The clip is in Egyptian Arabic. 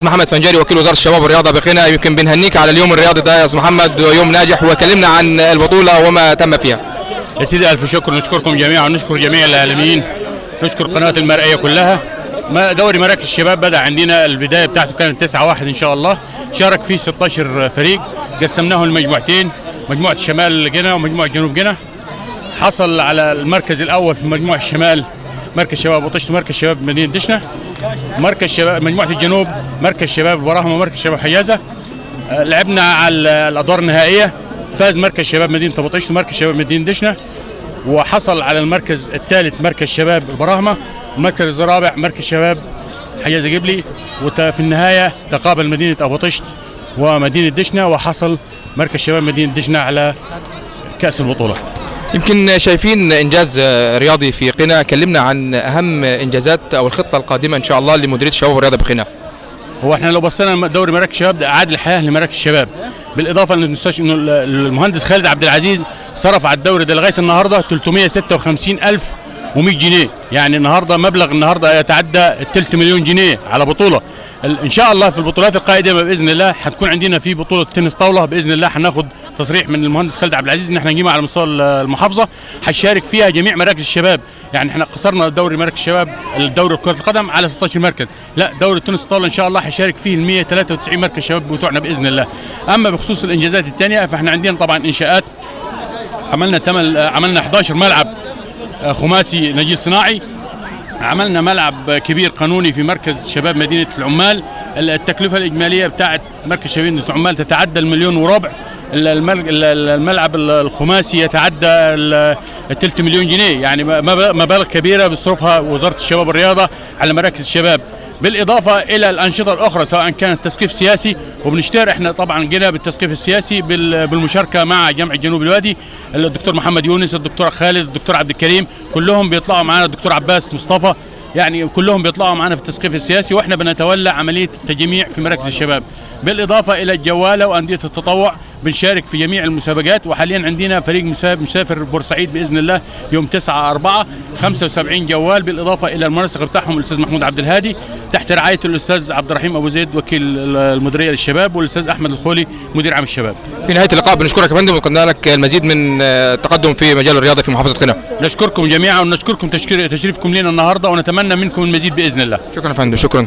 محمد فنجاري وكيل وزارة الشباب والرياضة بقنا، يمكن بنهنيك على اليوم الرياضي ده يا استاذ محمد، يوم ناجح، وكلمنا عن البطولة وما تم فيها. يا سيدي الف شكر، نشكركم جميعا ونشكر جميع الاعلاميين، نشكر قناة المرئية كلها. دوري مراكز الشباب بدا عندنا، البداية بتاعته كانت 9-1 ان شاء الله، شارك فيه 16 فريق، قسمناه لمجموعتين، مجموعة الشمال قنا ومجموعة جنوب قنا. حصل على المركز الاول في مجموعة الشمال مركز شباب وطشت ومركز شباب مدينة دشنه، مركز شباب مجموعة الجنوب مركز شباب براهمه ومركز شباب حيازه. لعبنا على الادوار النهائية، فاز مركز شباب مدينة ابو طشت ومركز شباب مدينة دشنه، وحصل على المركز الثالث مركز شباب البراهمه، المركز الرابع مركز شباب حيازه قبلي، وفي النهاية تقابل مدينة ابو طشت ومدينة دشنه، وحصل مركز شباب مدينة دشنه على كاس البطولة. يمكن شايفين انجاز رياضي في قنا، كلمنا عن اهم انجازات او الخطة القادمة ان شاء الله لمديريه الشباب والرياضة بقنا. هو احنا لو بصينا دوري مراكز الشباب ده اعاد الحياة لمراكز الشباب، بالاضافة ان انه المهندس خالد عبد العزيز صرف على الدوري ده لغاية النهارده 356,100 جنيه، يعني النهارده مبلغ النهارده يتعدى الثلث مليون جنيه على بطوله. ان شاء الله في البطولات القادمة باذن الله هتكون عندنا في بطوله تنس طاولة باذن الله، هناخد تصريح من المهندس خالد عبد العزيز ان احنا نجيبها على مستوى المحافظة، هنشارك فيها جميع مراكز الشباب. يعني احنا قصرنا دوري مراكز الشباب الدوري كره القدم على 16 مركز، لا دوري تنس الطاولة ان شاء الله هيشارك فيه ال 193 مركز شباب بتوعنا باذن الله. اما بخصوص الانجازات الثانية فاحنا عندنا طبعا انشاءات، عملنا 11 ملعب خماسي نجيل صناعي، عملنا ملعب كبير قانوني في مركز شباب مدينة العمال، التكلفة الإجمالية بتاعت مركز شباب مدينة العمال تتعدى 1.25 مليون، الملعب الخماسي يتعدى الثلث مليون جنيه، يعني مبالغ كبيرة بتصرفها وزارة الشباب والرياضة على مراكز الشباب، بالإضافة إلى الأنشطة الأخرى سواء كانت تثقيف سياسي، وبنشتهر احنا طبعا جينا بالتثقيف السياسي بالمشاركة مع جامعة جنوب الوادي، الدكتور محمد يونس، الدكتور خالد، الدكتور عبد الكريم، كلهم بيطلعوا معنا، الدكتور عباس مصطفى، يعني كلهم بيطلعوا معنا في التثقيف السياسي، واحنا بنتولى عملية التجميع في مراكز الشباب، بالاضافة الى الجواله وانديه التطوع، بنشارك في جميع المسابقات. وحاليا عندنا فريق مسافر بورسعيد باذن الله يوم 9/4، 75 جوال، بالاضافة الى المنسق بتاعهم الاستاذ محمود عبد الهادي تحت رعاية الاستاذ عبد الرحيم ابو زيد وكيل المديرية للشباب، والاستاذ احمد الخولي مدير عام الشباب. في نهاية اللقاء بنشكرك يا فندم ونتمنى لك المزيد من التقدم في مجال الرياضة في محافظة قنا. نشكركم جميعا ونشكركم تشريفكم لنا النهارده، ونتمنى منكم المزيد باذن الله. شكرا يا فندم، شكرا.